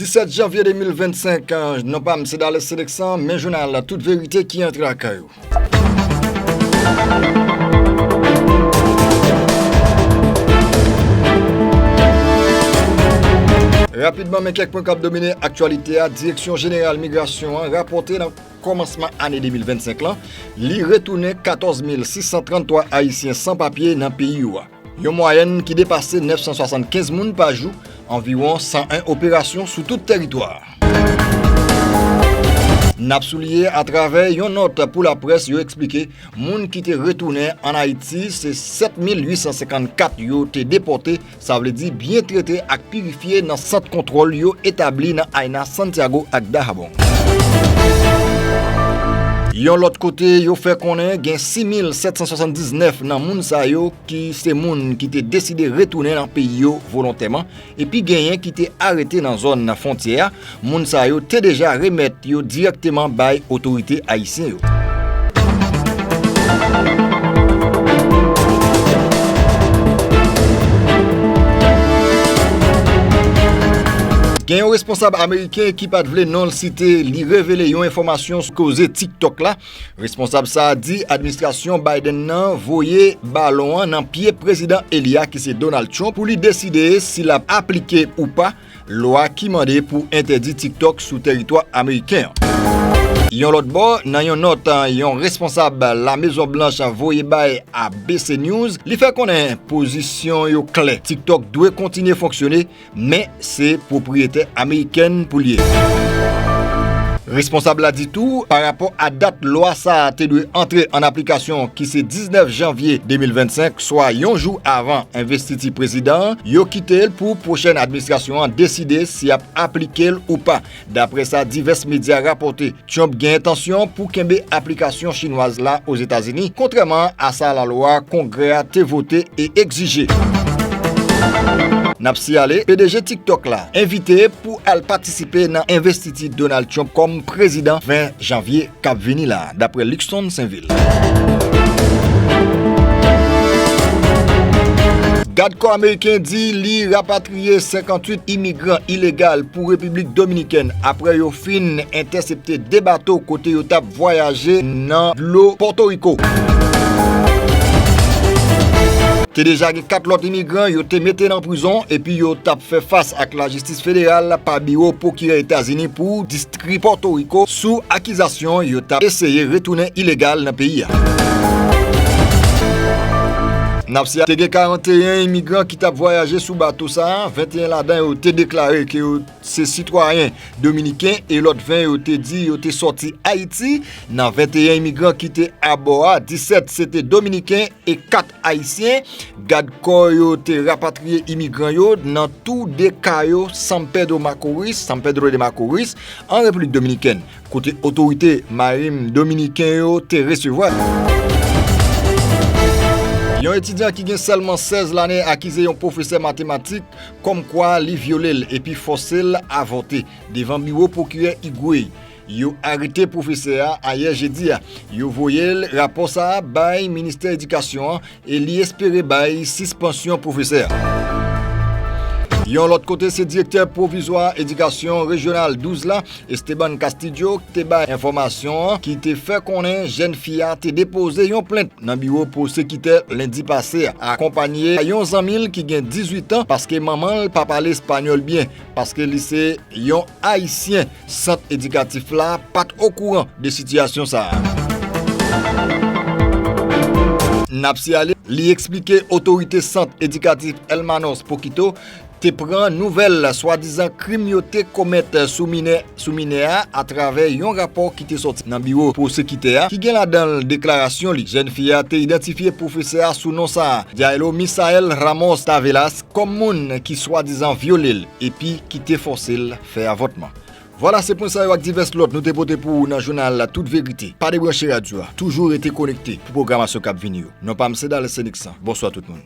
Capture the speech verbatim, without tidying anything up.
Disèt janvye de mil vennsenk, non pa m se Dales Seleksan, men jounal Tout Verite ki antre lakay ou. Rapidman, men kèk pwen k ap domine aktyalite a. Direksyon Jeneral Migrasyon an rapòte nan kòmansman ane de mil vennsenk lan, li retounen katòz mil sis san tranntwa Ayisyen san papye nan peyi yo a. Yon mwayèn ki depase nèf san swasannkenz moun pa jou, anviwon san en operasyon sou tout tèritwa a. N ap souliye, atravè yon nòt pou laprès, yo eksplike moun ki te retounen ann Ayiti se sèt mil uit san senkannkat yo te depòte, sa vle di byen trete ak pirifye nan sant kontwòl yo etabli nan Ayina, Santiago ak Dajabón. Yon lòt kote, yo fè konnen gen sis mil sèt san swasanndiznèf nan moun sa yo ki se moun ki te deside retounen nan peyi yo volontèman, epi genyen ki te arete nan zòn fwontyè a. Moun sa yo te deja remèt yo dirèkteman bay otorite ayisyen yo. Gen yon responsab ameriken ki pa t vle non l site, li revele yon enfòmasyon sou koze TikTok la. Responsab sa a di administrasyon Biden nan voye balon an nan pye prezidan eli a ki se Donald Trump pou li deside si l ap aplike ou pa lwa ki mande pou entèdi TikTok sou tèritwa ameriken an. Yon lòt bò, nan yon nòt yon responsab La Mezon Blanch voye bay A B C News, li fè konnen pozisyon yo klè. TikTok dwe kontinye fonksyone, men se pwopriyete ameriken pou l ye. Responsab la di tou, pa rapò a dat lwa sa a te dwe antre an aplikasyon, ki se diznèf janvye de mil vennsenk, swa yon jou avan envestiti prezidan an, yo kite l pou pwochèn administrasyon an deside si y ap aplike l ou pa. Daprè sa divès medya rapòte, Trump gen entansyon pou kenbe aplikasyon chinwaz la Ozetazini, kontrèman a sa lalwa Kongrè a te vote e egzije. N ap siyale, P D G TikTok la envite pou al patisipe nan envestiti Donald Trump kòm prezidan ven janvye k ap vini la, daprè Luckson Sainvil. Gadkò ameriken di li rapatriye senkantuit imigran ilegal pou Repiblik Dominikèn apre yo fin entèsepte de bato kote yo t ap vwayaje nan dlo Pòtoriko. Te deja gen kat lòt imigran yo te mete nan prizon epi yo t ap fè fas ak lajistis federal pa biwo pwokirè Etazini pou distri Pòtoriko sou akizasyon yo t ap eseye retounen ilegal nan peyi a. N ap siyale, te gen karanteyen imigran ki t ap vwayaje sou bato sa a, venteyen ladan yo te deklare ke yo se sitwayen dominiken e lòt ven yo te di yo te sòti Ayiti. Nan venteyen imigran ki te abò a, disèt se te dominiken e kat ayisyen. Gadkò yo te rapatriye imigran yo nan tou de ka yo San Pedro Macorís, San Pedro de Macorís, an Repiblik Dominikèn, kote otorite marin dominiken yo te resevwa yo. Yon etidyan ki gen sèlman sèz lane akize yon pwofesè matematik kòmkwa li vyole l epi fòse l avòte devan biwo pwokirè Higüey. Yo arete pwofesè a ayè jedi a. Yo voye l rapò sa a bay Ministè Edikasyon an e li espere bay sispansyon pwofesè a. Yon lòt kote, se direktè pwovizwa edikasyon rejyonal douz la, Esteban Castillo, ki te bay enfòmasyon an, ki te fè konnen jèn fi a te depoze yon plent nan biwo pwosekitè lendi pase a, akonpanye yon zanmi l ki gen dizuit an, paske manman l pa pale espanyòl byen, paske li se yon ayisyen. Sant edikatif la pa t okouran de sitiyasyon sa a. N ap siyale, li eksplike otorite sant edikatif Hermanos Poquito te pran nouvèl swadizan krim yo te komèt sou minè, sou minè a atravè yon rapò ki te sòti nan biwo pwosekitè a, ki gen ladan l deklarasyon li. Jèn fi a te idantifye pwofesè a sou non sa a, Jairo Misael Ramos Tavelas, kòm moun ki swadizan vyole l epi ki te fòse l fè avòtman. Vwala, se pwen sa yo ak divès lòt nou te pote pou ou nan jounal la Tout Verite. Pa debranche radyo a. Toujou rete konekte pou pwogramasyon k ap vini yo. Non pa m se Dales Seneksan. Bonswa tout moun.